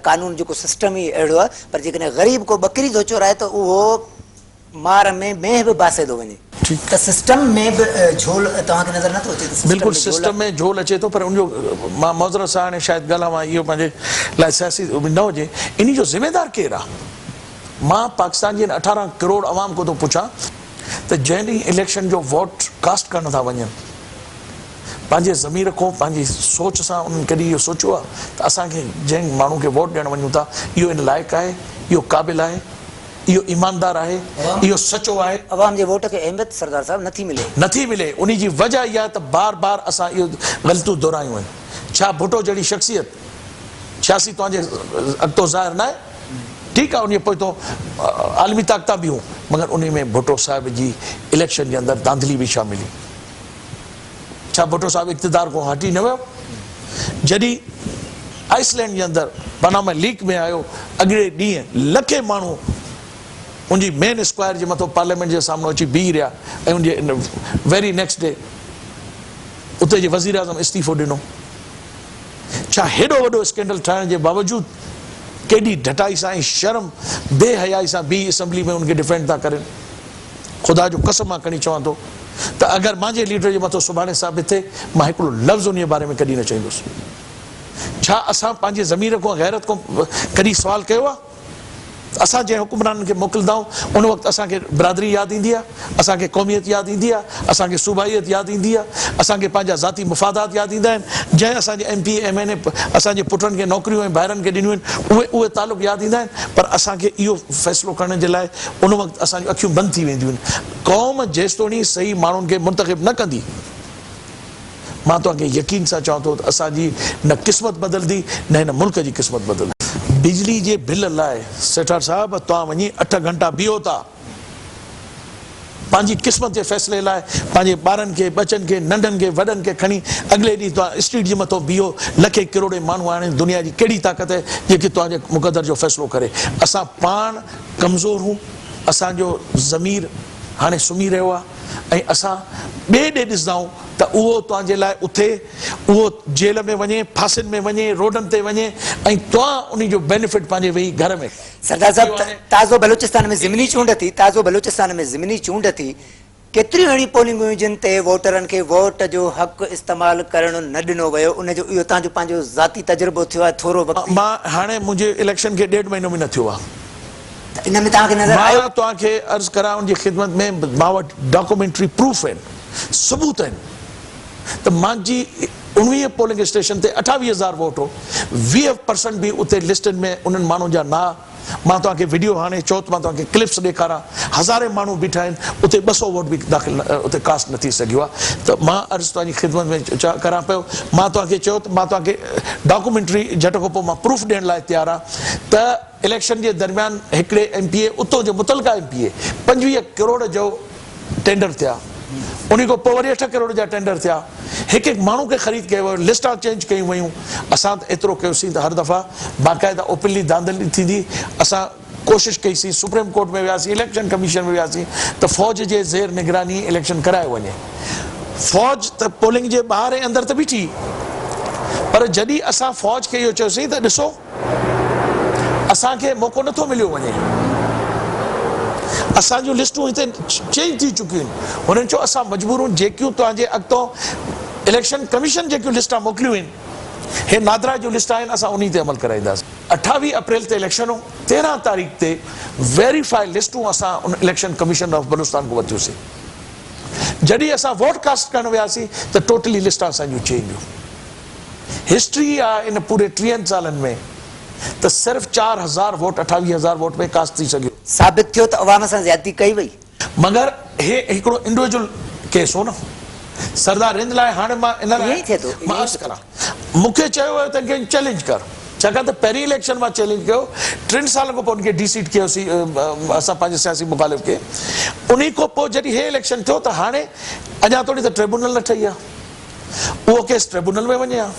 قانون جيڪو سسٽم ئي اهڙو آهي پر جيڪڏهن غريب ڪو ٻڪري ٿو چورائي ته اهو مار ۾ مينهن به باسي ٿو وڃي. ته سسٽم ۾ به جهول توهان کي نظر نه ٿو اچي ته سسٽم ۾ بلڪل سسٽم ۾ جهول اچي ٿو پر ان جو مان معذرت سان هاڻي شايد ڳالهاوان اهو پنهنجي لاء سياسي نه هجي انهي جو ذميدار ڪير آ؟ مان پاڪستان جي هن 18 ڪروڙ عوام کان ٿو پڇان ته جنهن ڏينهن اليڪشن جو ووٽ ڪاسٽ ڪرڻ ٿا وڃن پنهنجي ضمير کان پنهنجي سوچ سان انهن ڪڏهن اهو سوچيو آ ته اسان کي جنهن ماڻهو کي ووٽ ڏيڻ وڃون ٿا اهو ان لائق آهي اهو قابل آهي اهو ايماندار آهي، اهو سچو آهي. عوام جي ووٽ کي اهميت سردار صاحب نٿي ملي. نٿي ملي انهي جي وجه اها آهي ته بار بار اسان اهو غلطيون دهرايون آهن. ڇا ڀٽو جهڙي شخصيت سياسي توهان جي اڳتو ظاهر ناهي؟ ٺيڪ آهي انهي پوئتو عالمي طاقتان به هيون مگر انهي ۾ ڀٽو صاحب جي اليڪشن جي اندر ڌانڌلي به شامل هئي. ڇا ڀٽو صاحب اقتدار کان هٽي نه ويو؟ جڏهن آئسلينڊ جي اندر پاناما ليڪ ۾ آيو اڳڙي ڏينهن لکين ماڻهو ان جي مين اسڪوائر جي مٿو پارليامينٽ جي سامهون اچي بيهي رهيا ۽ ان جي ويري نيڪسٽ ڊي اتي جي وزيراعظم استعيفو ڏنو. ڇا هيڏو وڏو اسڪينڊل ٺاهڻ جي باوجود ڪيڏي ڍٽائي سان ۽ شرم بي حيائي سان بيهي اسيمبلي ۾ ان کي ڊفينڊ ٿا ڪرين. خدا جو قسم مان کڻي چوان ٿو ته اگر مانجي ليڊر جي مٿو سڀاڻي ثابت ٿئي مان هڪڙو لفظ انهيء باري ۾ ڪڏهن نه چئيندس. ڇا اسان پنهنجي ضمير کان غيرت کان ڪڏهن سوال ڪيو آهي؟ اسان جنهن حڪمرانن کي موڪلندا آهيون ان وقت اسان کي برادري ياد ايندي آهي، اسان کي قوميت ياد ايندي آهي، اسان کي صوبائيت ياد ايندي آهي، اسان کي پنهنجا ذاتي مفادات ياد ايندا آهن، جنهن اسان جي M P A M N A اسان جي پٽن کي نوڪريون ۽ ڀائرن کي ڏنيون آهن اهي اهي تعلق ياد ايندا آهن پر اسان کي اهو فيصلو ڪرڻ جي لاء ان وقت اسان جون اکيون بند ٿي وينديون آهن. قوم جيستوڻي صحيح ماڻهن کي منتخب نه ڪندي مان توهان کي يقين سان چوان ٿو ته اسان جي نه قسمت بدلندي نه هن ملڪ جي قسمت بدلندي. بجلي جي بل لاء سيٺار صاحب توهان وڃي اٺ گهنٽا بيهو ٿا. پنهنجي قسمت جي فيصلي لاء پنهنجي ٻارن کي، ٻچن کي، ننڍن کي، وڏن کي کڻي اڳلي ڏينهن توهان اسٽريٽ جي مٿو بيهو، لکين ڪروڙين ماڻهو آهن، دنيا جي ڪهڙي طاقت آهي جيڪي توهان جي مقدر جو فيصلو ڪري. اسان پاڻ ڪمزور هون، اسان جو ضمير هاڻي سمهي رهيو آهي ۽ اسان ٻئي ڏي ڏسندا آهيون ته اهو توهان جي لاء اٿي، اهو جيل ۾ وڃي، ڦاسين ۾ وڃي، روڊن تي وڃي ۽ توهان انهي جو بينيفٽ پنهنجي ويهي گهر ۾. سردار صاحب تازو بلوچستان ۾ ضمني چونڊ ٿي تازو بلوچستان ۾ ضمني چونڊ ٿي ڪيتريون اهڙيون پولنگون هيون جن تي ووٽرن کي ووٽ جو حق استعمال ڪرڻ نه ڏنو ويو ان جو اهو توهان جو پنهنجو ذاتي تجربو ٿيو آهي ٿورو وقت مان هاڻي منهنجي اليڪشن کي ڏيڍ مهينو به نه ٿيو آهي. ته ان ۾ توهان کي نظر آيو؟ مان توهان کي عرض ڪران ان جي خدمت ۾ مان وٽ ڊاڪومينٽري پروف آهن ثبوت آهن. ته مانجي 19 پولنگ اسٽيشن تي 28 هزار ووٽ هو، 20 پرسنٽ به اتي لسٽن ۾ انهن ماڻهن جا نه ها. مان توهان کي وڊيو هاڻي چئو ته مان توهان کي ڪلپس ڏيکاران، هزارين ماڻهو بيٺا آهن، اتي 200 ووٽ به داخل اتي ڪاسٽ نه ٿي سگهيو آهي ته مان عرض توهان جي خدمت ۾ ڪران پيو، مان توهان کي چيو ته مان توهان کي ڊاڪومينٽري جهٽ کان پوء مان پروف ڏيڻ لاء تيار آهيان ته اليڪشن جي درميان هڪڙي ايم پي اي اتو جو متعلقه ايم پي اي 25 ڪروڙ جو ٽينڊر ٿيا انهي کان پوء وري 8 ڪروڙ جا ٽينڊر ٿيا هڪ هڪ ماڻهو کي خريد ڪيو ويو لسٽان چينج ڪيون ويون اسان ته ايترو ڪيوسين ته هر دفعا باقاعده اوپنلي ڌانڌلي ٿيندي اسان ڪوشش ڪئي سين سپريم ڪورٽ ۾ وياسين اليڪشن ڪميشن ۾ وياسين ته فوج جي زير نگراني اليڪشن ڪرايو وڃي فوج ته پولنگ جي ٻاهر ۽ اندر ته بيٺي پر جڏهن اسان فوج کي اهو چيوسين ته ڏسو اسان کي موقعو نٿو مليو وڃي اسان جون لسٽون هتي چينج ٿي چڪيون آهن هنن چيو اسان مجبور آهيون جيڪيون توهان جي اڳتو اليڪشن ڪميشن جيڪيون لسٽان موڪليون آهن هي نادرا جون لسٽان آهن اسان انهي تي عمل ڪرائينداسين. 28 اپريل تي اليڪشن هو 13 تاريخ تي ويريفائي لسٽون اسان ان اليڪشن ڪميشن آف بلوچستان کان ورتيون سين جڏهن اسان ووٽ ڪاسٽ ڪرڻ وياسين ته ٽوٽلي لسٽان اسان جون چينج هيون. هسٽري آ ان پوري ٽيهن سالن ۾ ته صرف 4000 ووٽ 28000 ووٽ ۾ ڪاسٽ ٿي سگهيو. ثابت ٿيو ته عوام سان زيادتي ڪئي وئي. مگر هي هڪڙو انڊويجول ڪيس هو نه سردار رند لاء هاڻي مان ان لاء ائين ئي ٿئي ٿو مان عرض ڪران مون کي چيو ويو ته ان کي چئلينج ڪر ڇاڪاڻ ته پهرين اليڪشن مان چئلينج ڪيو ٽن سالن کان پوء ان کي ڊي سيٽ ڪيوسين اسان پنهنجي سياسي مخالف کي انهي کان پوء جڏهن هي اليڪشن ٿيو ته هاڻي اڃا توڙي ته ٽريبونل نه ٺهي آ. اهو ڪيس ٽريبونل ۾ وڃي ها.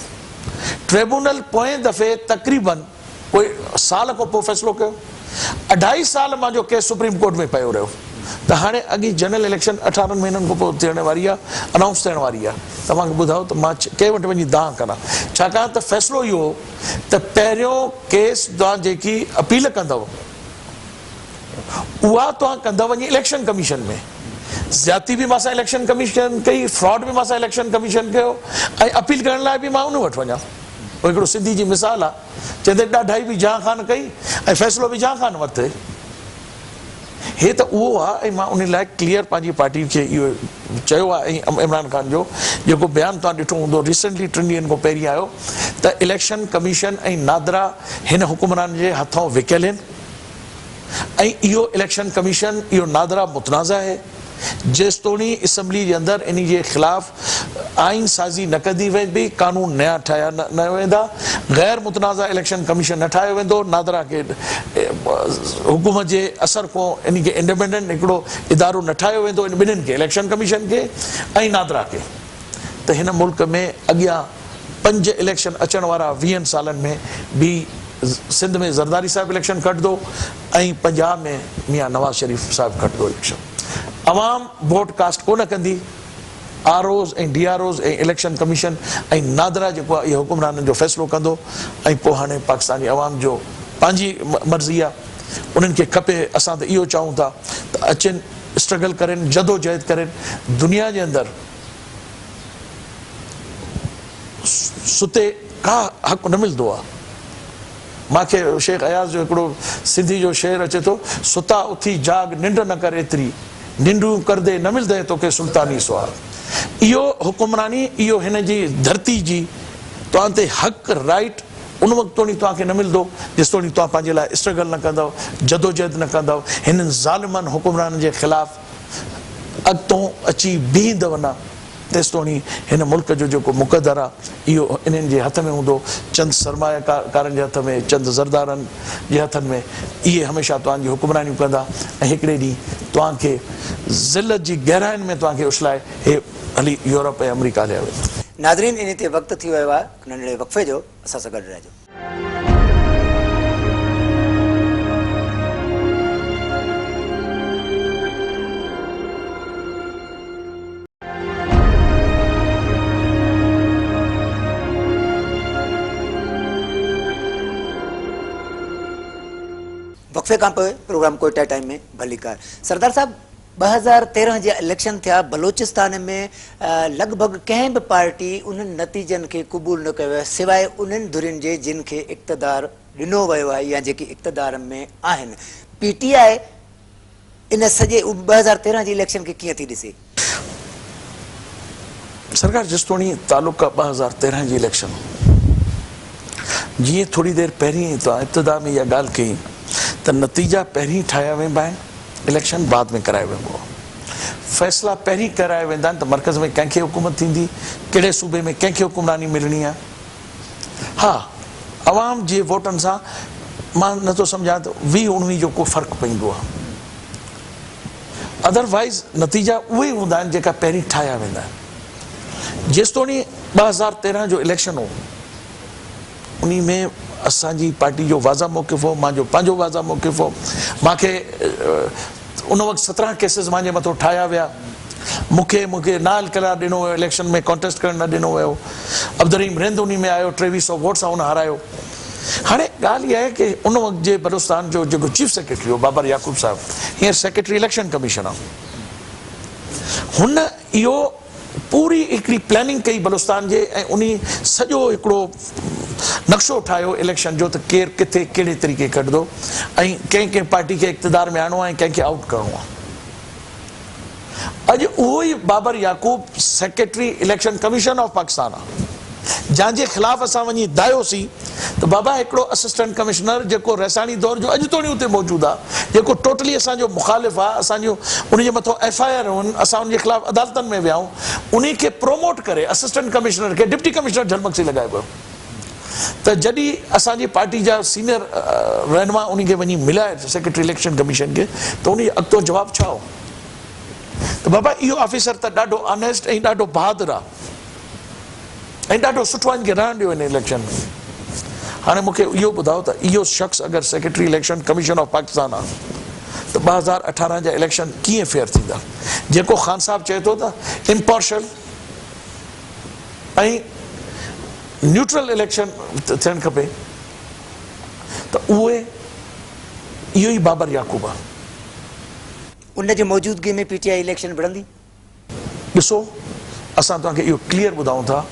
ٽريبونل پوئين دفعي تقريبن ڪوئي سال کان پوء فيصلو ڪيو. اڍائي سال مانجو ڪيس سپريم ڪورٽ ۾ پيو رهيو ته هاڻي اڳي جنرل اليڪشن 18 مهينن کان پوء ٿيڻ واري آهي، انائونس ٿيڻ واري آهي. توهان کي ٻڌايو ته مان ڪنهن وٽ وڃي دانهن ڪران. ڇاڪاڻ ته فيصلو اهو هو ته پهريون ڪيس توهان جيڪي اپيل ڪندؤ، اها توهان ڪندا وڃي اليڪشن ڪميشن ۾ زيادتي به مان سان اليڪشن ڪميشن ڪئي فراڊ به مان سان اليڪشن ڪميشن ڪيو ۽ اپيل ڪرڻ لاء به مان ان وٽ وڃان اهو هڪڙو سنڌي جي مثال آ چوندي ڏاڍائي به جهان خان ڪئي ۽ فيصلو به جهان خان ورتي هي ته اهو آ ۽ مان ان لاء ڪليئر پنهنجي پارٽي کي اهو چيو آ ۽ عمران خان جو جيڪو بيان توهان ڏٺو هوندو ريسنٽلي ٽن ڏينهن کان پهرين آيو ته اليڪشن ڪميشن ۽ نادرا هن حڪمران جي هٿان وڪيل آهن ۽ اهو اليڪشن ڪميشن اهو نادرا متنازع آهي جيستوڻي اسيمبلي جي اندر انهي جي خلاف آئين سازي نه ڪندي ويندي قانون نيا ٺاهيا نه ويندا غير متنازع اليڪشن ڪميشن نه ٺاهيو ويندو نادرا کي حڪومت جي اثر کان انهي کي انڊيپينڊنٽ هڪڙو ادارو نه ٺاهيو ويندو ان ٻنهين کي اليڪشن ڪميشن کي ۽ نادرا کي ته هن ملڪ ۾ اڳيان پنج اليڪشن اچڻ وارا ويهن سالن ۾ به سنڌ ۾ زرداري صاحب اليڪشن کٽندو ۽ پنجاب ۾ ميان نواز شريف صاحب کٽندو اليڪشن عوام ووٽ ڪاسٽ ڪونه ڪندي R Os ۽ D R Os ۽ election commission ۽ NADRA جيڪو آهي اهي حڪمرانن جو فيصلو ڪندو ۽ پوء هاڻي پاڪستاني عوام جو پنهنجي مرضي آهي انهن کي کپي اسان ته اهو چاهون ٿا ته اچن اسٽرگل ڪرين جدوجهد ڪرين دنيا جي اندر ستي ڪا حق نه ملندو آ. مان کي شيخ اياز جو هڪڙو سنڌي جو شعر اچي ٿو، ستا اٿي جاڳ ننڊ نه ڪر ايتري، ننڊون ڪردي نه ملدئي توکي سلطاني سوار. اهو حڪمراني، اهو هن جي ڌرتي جي توهان تي حق، رائيٽ، ان وقت توڻي توهان کي نه ملندو، جيستوڻي توهان پنهنجي لاء اسٽرگل نه ڪندؤ، جدوجهد نه ڪندؤ، هنن ظالمن حڪمرانن جي خلاف اڳتون اچي بيهندؤ نه، تيستوڻي هن ملڪ جو جيڪو مقدر آ، اهو انهن جي هٿ ۾ هوندو، چند سرمايه ڪارن جي هٿ ۾ چند زردارن جي هٿن ۾، اهي هميشه توهان جي حڪمرانيون ڪندا ۽ هڪڙي ڏينهن توهان کي ذلت جي گهراين ۾ توهان کي اڇلائي هي هلي يورپ ۽ آمريڪا هليا ويندا. ناظرين انهي تي وقت ٿي ويو آ هڪ ننڍڙي وقفي جو، اسان سان گڏ رهجو. وقفي کان پوء پروگرام ڪوئٽا ٽائيم ۾ ڀليڪار سردار صاحب 2013 جا اليڪشن ٿيا بلوچستان ۾ لڳ ڀڳ ڪنهن به پارٽي انهن نتيجن کي قبول نه ڪيو آهي سواء انهن ڌرين جي جن کي اقتدار ڏنو ويو آهي يا جيڪي اقتدار ۾ آهن پي ٽي آء ان سڄي 2013 جي اليڪشن کي ڪيئن ٿي ڏسي؟ سرڪار جستوڻي تعلقه 2013 جي اليڪشن جيئن ٿوري دير پهرين توهان ابتدا ۾ اها ڳالهه ڪئي ته نتيجا پهرين ٺاهيا وينبا آهن اليڪشن بعد ۾ ڪرايو وينبو آهي فيصلا پهرين ڪرايا ويندا آهن ته مرڪز ۾ ڪنهن کي حڪومت ٿيندي ڪهڙي صوبي ۾ ڪنهن کي حڪمراني ملڻي آهي ها عوام جي ووٽن سان مان نٿو سمجهان ته 20 19 جو ڪو فرق پوندو آهي. ادر وائيز نتيجا اهي ئي هوندا آهن جيڪا پهرين ٺاهيا ويندا آهن. جيستوڻي 2013 جو اليڪشن هو انهي ۾ اسان جي پارٽي جو واضح موقف هو، مانجو پنهنجو واضح موقف هو. مان کي ان وقت 17 ڪيسز مانجي مٿو ٺاهيا ويا. مون کي مون کي نااهل قرار ڏنو ويو، اليڪشن ۾ ڪانٽيسٽ ڪرڻ نه ڏنو ويو. عبدالرحيم رند انهي ۾ آيو، 23 سو ووٽ سان هن هارايو. هاڻي ڳالهه اها آهي ڪه ان وقت جي بلوچستان جو جيڪو چيف سيڪريٽري هو بابر يعقوب صاحب هينئر سيڪريٽري اليڪشن ڪميشن آهي هن اهو پوري هڪڙي پلاننگ ڪئي بلوچستان جي ۽ انهي سڄو هڪڙو نقشو ٺاهيو اليڪشن جو ته ڪير ڪٿي ڪهڙي طريقي ڪڍندو ۽ ڪنهن ڪنهن پارٽي کي اقتدار ۾ آڻڻو آهي ۽ ڪنهن کي آئوٽ ڪرڻو آهي. اڄ اهو ئي Babar Yaqub secretary election commission of Pakistan آ جنهن جي خلاف اسان وڃي دايوسين ته بابا هڪڙو اسسٽنٽ ڪمشنر جيڪو رئيساڻي دور جو اڄ توڻي اتي موجود آ جيڪو ٽوٽلي اسان جو مخالف آ اسان جون ان جي مٿو ايف I R هن اسان ان جي خلاف عدالتن ۾ ويا آهيون انهي کي پروموٽ ڪري اسسٽنٽ ڪمشنر کي ڊپٽي ڪمشنر جهل مگسي لڳايو ويو ته جڏهن اسان جي پارٽي جا سينئر رهنما انهي کي وڃي مليا سيڪريٽري اليڪشن ڪميشن کي ته انهي جو اڳتو جواب ڇا هو ته بابا اهو آفيسر ته ڏاڍو آنيسٽ ۽ ڏاڍو بهادر آ ۽ ڏاڍو سٺو آ ان کي رهڻ ڏيو هن اليڪشن ۾. هاڻي مون کي اهو ٻڌاء ته اهو شخص اگر secretary election commission of Pakistan آ ته 2018 جا اليڪشن ڪيئن فيئر ٿيندا جيڪو خان صاحب چئي ٿو ته امپارشل ۽ نيوٽرل اليڪشن ٿيڻ کپي ته اهي اهو ئي بابر يعقوب آ. ان جي موجودگي ۾ پي ٽي I election وڙهندي؟ ڏسو اسان توهان کي اهو ڪليئر ٻڌائون ٿا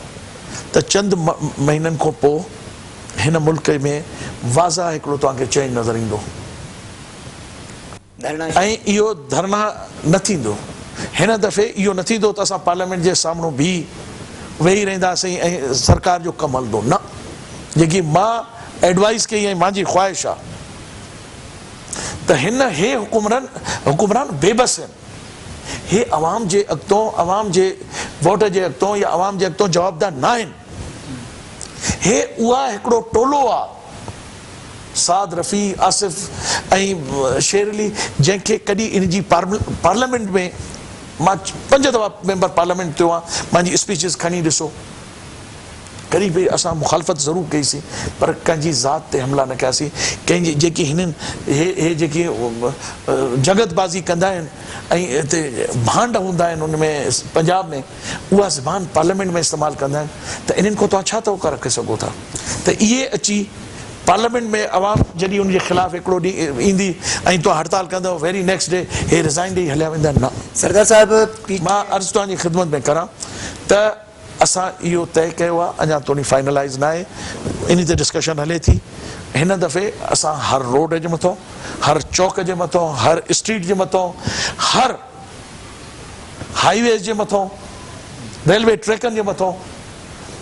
ته چند مهينن کان پوء هن ملڪ ۾ واضح هڪڙو توهان کي چينج نظر ايندو. ۽ اهو ڌرڻا نه ٿيندو. هن دفعي اهو نه ٿيندو ته اسان پارليامينٽ جي سامهون بيهي ويهي رهنداسين ۽ سرڪار جو ڪم هلندو. نه. جيڪي مان ايڊوائيز ڪئي ۽ مانجي خواهش آ ته هن هي حڪمران حڪمران بي بس آهن. هي عوام جي اڳتون عوام جي ووٽ جي اڳتون يا عوام جي اڳتون جوابده ناهن. هي اها هڪڙو ٽولو آ. سعد رفيع، آصف ۽ شير علي جنهن کي ڪڏهن ان جي پارليامينٽ ۾ مان پنج دفعا ميمبر پارليامينٽ ٿيو آهيان مانجي اسپيچز کڻي ڏسو ڪڏهن به اسان مخالفت ضرور ڪئي سين پر ڪنهن جي ذات تي حملا نه ڪياسين ڪنهن جي جيڪي هنن هي هي جيڪي جڳت بازي ڪندا آهن ۽ هتي ڀانڊ هوندا آهن ان ۾ پنجاب ۾ اها زبان پارليامينٽ ۾ استعمال ڪندا آهن ته انهن کان توهان ڇا توقع رکي سگهو ٿا ته اهي اچي پارليامينٽ ۾ عوام جڏهن ان جي خلاف هڪڙو ڏينهن ايندي ۽ توهان هڙتال ڪندؤ ويري نيڪسٽ ڊي هي ريزائن ڏئي هليا ويندا نه. سردار صاحب پي ٽي. مان عرض توهان جي خدمت ۾ ڪران ته اسان اهو طئي ڪيو آهي اڃا توڻي فائنلائيز ناهي انهي تي ڊسڪشن هلي ٿي هن دفعي اسان هر روڊ جي مٿو هر چوڪ جي مٿو هر اسٽريٽ جي مٿو هر هائي ويز جي مٿو ريلوي ٽريڪن جي مٿو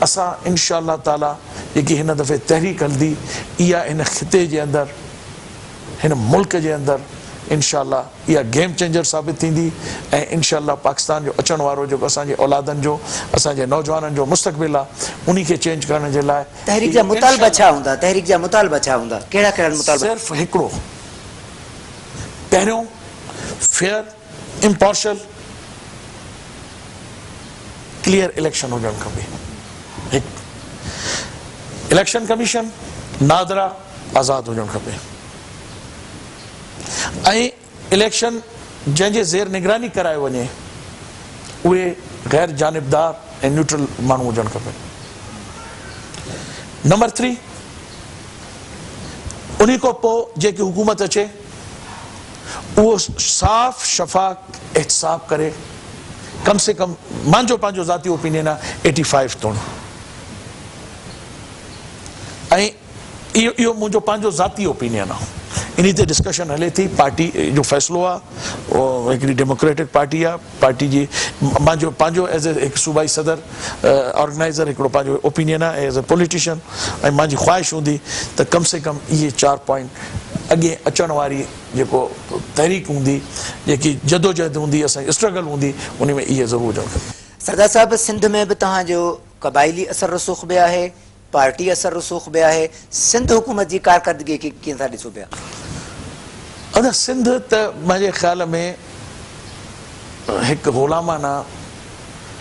اسان انشاء الله تعالي جيڪي هن دفعي تحريڪ هلندي اها هن خطي جي اندر هن ملڪ جي اندر انشاء الله اها گيم چينجر ثابت ٿيندي ۽ انشاء الله پاڪستان جو اچڻ وارو جيڪو اسان جي اولادن جو اسان جي نوجوانن جو مستقبل آهي انهي کي چينج ڪرڻ جي لاء تحريڪ جا مطالبا ڇا هوندا؟ تحريڪ جا مطالبا ڇا هوندا؟ ڪهڙا ڪهڙا مطالبا؟ صرف هڪڙو پهريون فيئر امپارشل ڪليئر اليڪشن هجڻ کپي هڪ اليڪشن ڪميشن نادرا آزاد هجڻ کپي ۽ اليڪشن جنهن جي زير نگراني ڪرايو وڃي اهي غير جانبدار ۽ نيوٽرل ماڻهو هجڻ کپن. نمبر ٿري انهي کان پوء جيڪي حڪومت اچي اهو صاف شفاف احتساب ڪري ڪم سي ڪم مانجو پنهنجو ذاتي اوپينين آ ايٽي فائيو توڻي ۽ اهو اهو منهنجو پنهنجو ذاتي اوپينين آ انهي تي ڊسڪشن هلي ٿي، پارٽي جو فيصلو آ، هڪڙي ڊيموڪريٽڪ پارٽي آ، پارٽي جي مانجو پنهنجو ايز اي هڪ صوبائي صدر آرگنائيزر هڪڙو پنهنجو اوپينين آ ايز اي پوليٽيشن ۽ مانجي خواهش هوندي ته ڪم سي ڪم اهي چار پوائنٽ اڳئين اچڻ واري جيڪو تحريڪ هوندي جيڪي جدوجهد هوندي اسان جي اسٽرگل هوندي انهي ۾ اهي ضرور هجڻ کپي. سردار صاحب سنڌ ۾ به توهان جو قبائلي اثر رسوخ به آهي، پارٽي اثر رسوخ به آهي، سنڌ حڪومت جي ڪارڪردگي کي ڪيئن ٿا ڏسو پيا؟ ادا سنڌ ته منهنجي خيال ۾ هڪ غلامانه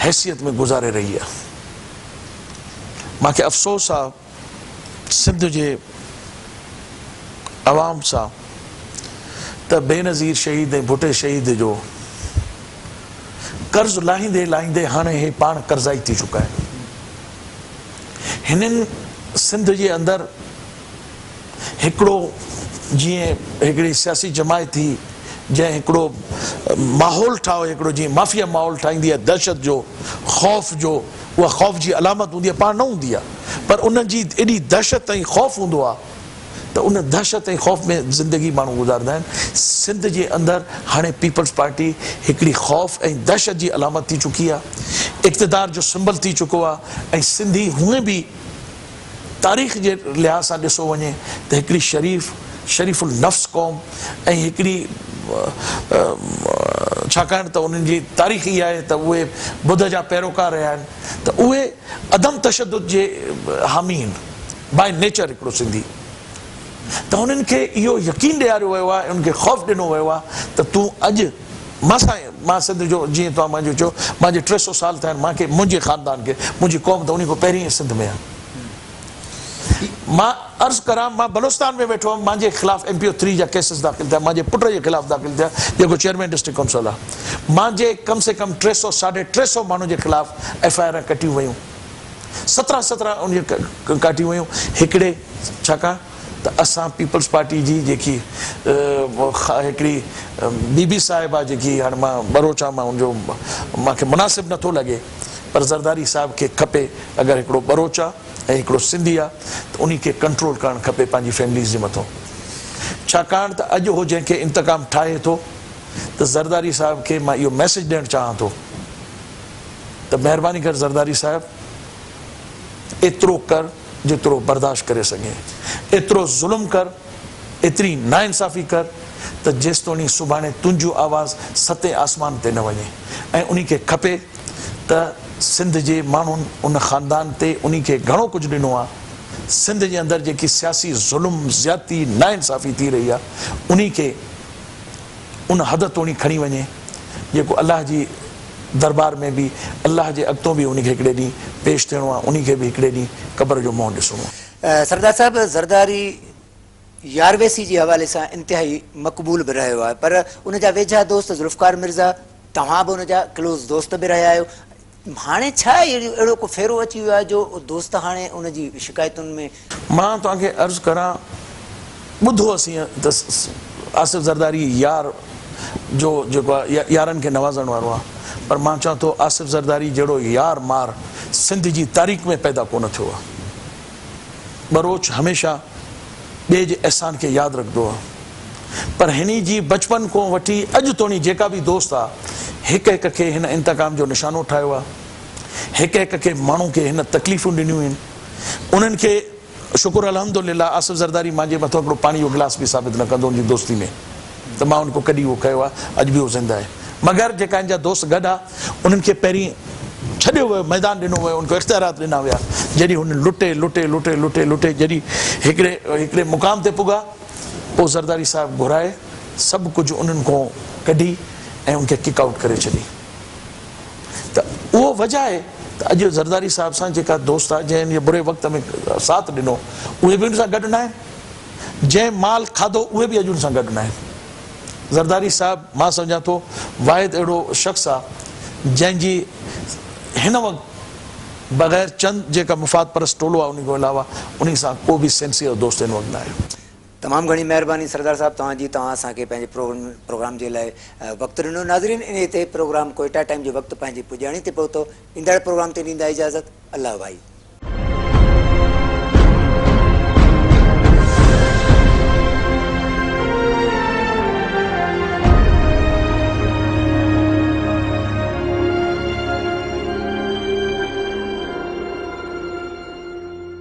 حيثيت ۾ گذاري رهي آهي. مان کي افسوس آ سنڌ جي عوام سان ته بينظير شهيد ۽ ڀٽي شهيد جو قرض لاهيندي لاهيندي هاڻي هي پاڻ قرضائي ٿي چڪا آهن. هنن سنڌ جي اندر هڪڙو جيئن هڪڙي سياسي جماعت ٿي جنهن هڪڙو ماحول ٺاهيو هڪڙو جيئن مافيا ماحول ٺاهيندي آهي دهشت جو خوف جو اها خوف جي علامت هوندي آهي پاڻ نه هوندي آهي پر ان جي ايڏي دهشت ۽ خوف هوندو آهي ته ان دهشت ۽ خوف ۾ زندگي ماڻهو گذارندا آهن سنڌ جي اندر هاڻي پيپلز پارٽي هڪڙي خوف ۽ دهشت جي علامت ٿي چڪي آهي اقتدار جو سمبل ٿي چڪو آهي ۽ سنڌي هونئن به تاريخ جي لحاظ سان ڏسو وڃي ته هڪڙي شريف، شريف النفس قوم ۽ هڪڙي ڇاڪاڻ ته انهن جي تاريخ اها آهي ته اهي ٻڌ جا پيروڪار رهيا آهن ته اهي عدم تشدد جي حامي آهن باء نيچر هڪڙو سنڌي ته انهن کي اهو يقين ڏياريو ويو آهي انهن کي خوف ڏنو ويو آهي ته تون اڄ مان سان مان سنڌ جو جيئن توهان مانجو چيو مانجي 300 سال ٿيا آهن مان کي منهنجي خاندان کي منهنجي قوم ته انهي کان پهرين سنڌ ۾ آهي مان عرض ڪران مان بلوچستان ۾ ويٺو هئم مانجي خلاف ايم پي او ٿري جا ڪيسز داخل ٿيا مانجي پٽ جي خلاف داخل ٿيا جيڪو چيئرمين ڊسٽرڪٽ ڪائونسل آهي مانجي ڪم سي ڪم 300 ساڍي 300 ماڻهن جي خلاف ايف I R ڪٽيون ويون 17 17 ان جي ڪاٽيون ويون هڪڙي ڇاڪاڻ ته اسان پيپلز پارٽي جي جيڪي هڪڙي بي بي صاحبه جيڪي هاڻي مان ٻروچ آهيان مان ان جو مان کي مناسب نٿو لڳي پر زرداري صاحب کي کپي اگر هڪڙو ٻروچ آ ۽ هڪڙو سنڌي آ ته انهي کي ڪنٽرول ڪرڻ کپي پنهنجي فيمليز جي مٿو ڇاڪاڻ ته اڄ هو جنهن کي انتقام ٺاهي ٿو ته زرداري صاحب کي مان اهو ميسيج ڏيڻ چاهان ٿو ته مهرباني ڪر زرداري صاحب ايترو ڪر جيترو برداشت ڪري سگهين ايترو ظلم ڪر ايتري ناانصافي ڪر ته جيستوڻي سڀاڻي تنهنجو آواز ستين آسمان تي نه وڃي ۽ انهي کي کپي ته سنڌ جي ماڻهن ان خاندان تي انهي کي گهڻو ڪجهه ڏنو آ سنڌ جي اندر جيڪي سياسي ظلم زيادتي ناانصافي ٿي رهي آ انهي کي ان حد توڻي کڻي وڃي جيڪو الله جي دربار ۾ به الله جي اڳتون به انهي کي هڪڙي ڏينهن پيش ٿيڻو آ انهي کي به هڪڙي ڏينهن قبر جو منهن ڏسڻو آ. سردار صاحب زرداري يارويسي جي حوالي سان انتهائي مقبول به رهيو آهي پر ان جا ويجها دوست ذوالفقار مرزا توهان به ان جا ڪلوز دوست به رهيا آهيو هاڻي ڇا اهڙو ڪو ڦيرو اچي ويو آهي جو دوست هاڻي ان جي شڪايتن ۾. مان توهان کي عرض ڪران ٻڌو اسين ته آصف زرداري يار جو جيڪو آهي يارن کي نوازڻ وارو آهي پر مان چوان ٿو آصف زرداري جهڙو يار مار سنڌ جي تاريخ ۾ پيدا ڪونه ٿيو آهي. ٻروچ هميشه ٻئي جي احسان کي ياد رکندو آ پر هني جي بچپن کون وٺي اڄ توڻي جيڪا به دوست آ هڪ هڪ کي هن انتقام جو نشانو ٺاهيو آ هڪ هڪ کي ماڻهو کي هن تڪليفون ڏنيون آهن انهن کي شڪر الحمدلله آصف زرداري مانجي مٿو هڪڙو پاڻي جو گلاس به ثابت نه ڪندو ان جي دوستي ۾ ته مان ان کان ڪڏهن اهو ڪيو آهي، اڄ به اهو زنده آهي. مگر جيڪا هن جا دوست گڏ ها، انهن کي پهرين ڇڏيو ويو، ميدان ڏنو ويو، ان کي اختيارات ڏنا ويا. جڏهن هن لٽي، لٽي، لٽي، لٽي، لٽي جڏهن هڪڙي هڪڙي مقام تي پڳا، پوء زرداري صاحب گهرائي سڀ ڪجهه انهن کان ڪڍي ۽ ان کي ڪڪ آئوٽ ڪري ڇڏي. ته اهو وجه آهي ته اڄ زرداري صاحب سان جيڪا دوست آهي، جنهن هن جي بري وقت ۾ ساٿ ڏنو، اهي به هن سان گڏ ناهن. جنهن مال کاڌو اهي به اڄ ان سان گڏ ناهن. زرداري صاحب مان سمجهان ٿو واحد اهڙو شخص آ جنهن جي هن وقت بغير چند جيڪا مفاد پرست ٽولو آ انهي کان علاوه انهي سان ڪو به سينسيئر دوست هن وقت ناهي. تمام گهڻي مهرباني سردار صاحب توهان جي توهان اسان کي پنهنجي پروگرام جي لاء وقت ڏنو ناظرين انهي تي پروگرام ڪوئيٽا ٽائيم جو وقت پنهنجي پڄاڻي تي پهتو ايندڙ پروگرام تي ڏيندا اجازت الله ڀائي.